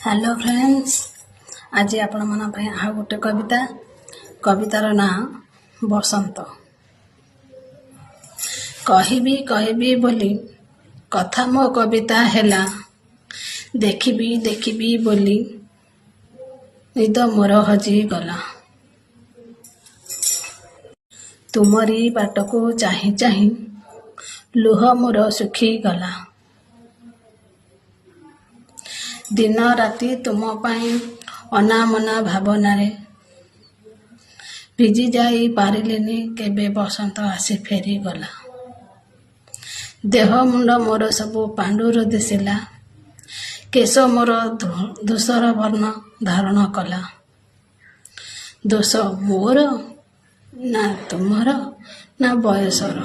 Hello friends, ଆଜି ଆପଣମାନଙ୍କ ପାଇଁ ଆଉ ଗୋଟେ କବିତା। କବିତାର ନାଁ ବସନ୍ତ। କହିବି କହିବି ବୋଲି କଥା ମୋ କବିତା ହେଲା, ଦେଖିବି ଦେଖିବି ବୋଲି ନିଦ ମୋର ହଜିଗଲା। ତୁମରି ବାଟକୁ ଚାହିଁ ଚାହିଁ ଲୁହ ମୋର ଶୁଖିଗଲା। ଦିନ ରାତି ତୁମ ପାଇଁ ଅନାମନା ଭାବନାରେ ଭିଜି ଯାଇ ପାରିଲିନି, କେବେ ବସନ୍ତ ଆସି ଫେରିଗଲା। ଦେହ ମୁଣ୍ଡ ମୋର ସବୁ ପାଣ୍ଡୁର ଦିଶିଲା, କେଶ ମୋର ଧୂସର ବର୍ଣ୍ଣ ଧାରଣ କଲା। ଦୋଷ ମୋର ନା ତୁମର ନା ବୟସର?